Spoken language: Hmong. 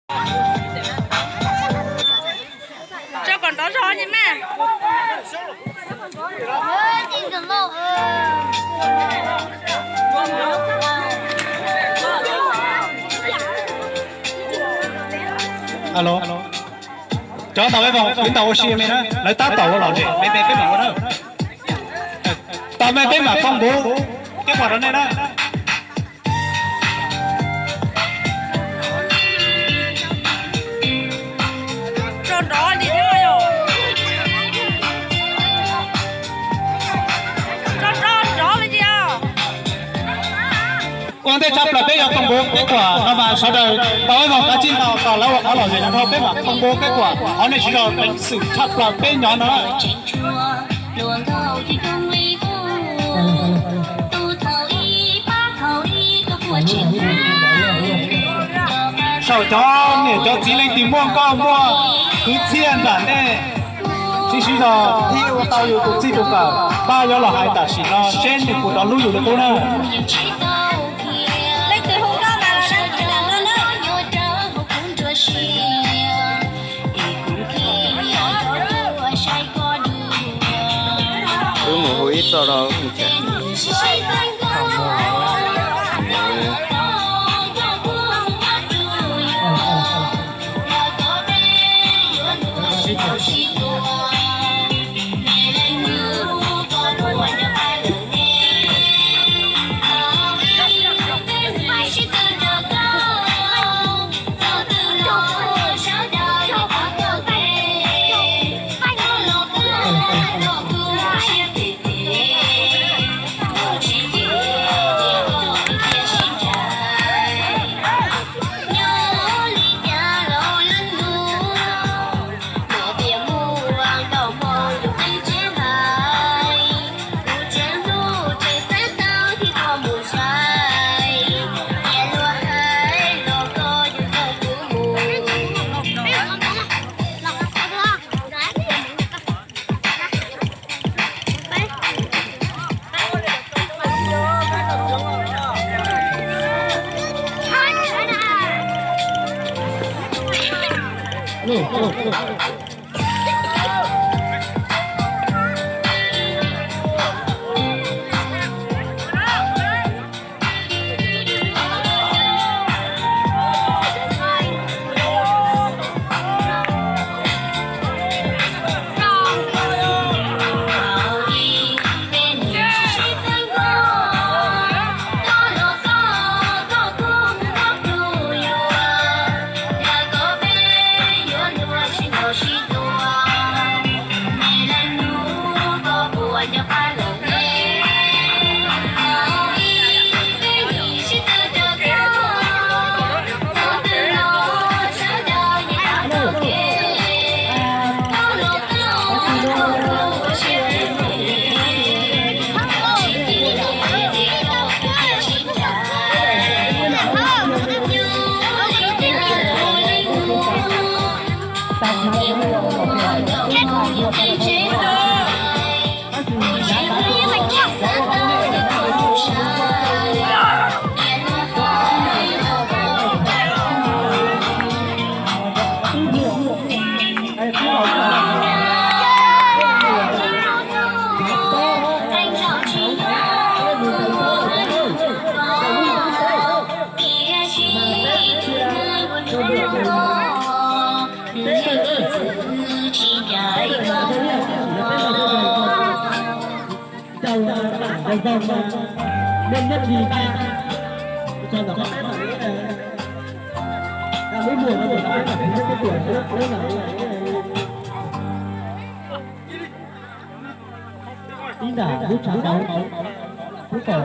Tso kom nrov zog li mas. Alo, cov tau peb voos, kwv tau ua si me na, lawv tab tom ua lom zem, me me peb mam ua na. Tau me peb mam công bố kết quả rau nej na. Tso nrov li thiab yom. Tso nrov nrov li tias. Ua ntej tshaj plaws peb yuav công bố kết quả no mas sawv daws tau ib vog kav tsij ntaus kom lawv ua qhov lom zem no dhau, peb mam công bố kết quả qhov nej siv zog peev xwm tshaj plaws peb nyob no. Saum cov niam cov txiv leej twg muaj nkauj muaj kwv txhiaj nram nej, sib sib zog thiab ua tau yus tus txij tus nkawm, pab yuav los hais tam sim no seb nws puas rov hlub yus li qub na. Leej twg hu nkauj mas los na. Wb mus hu ib txoj rau. Ib nram lub tshav ntaub, lub tom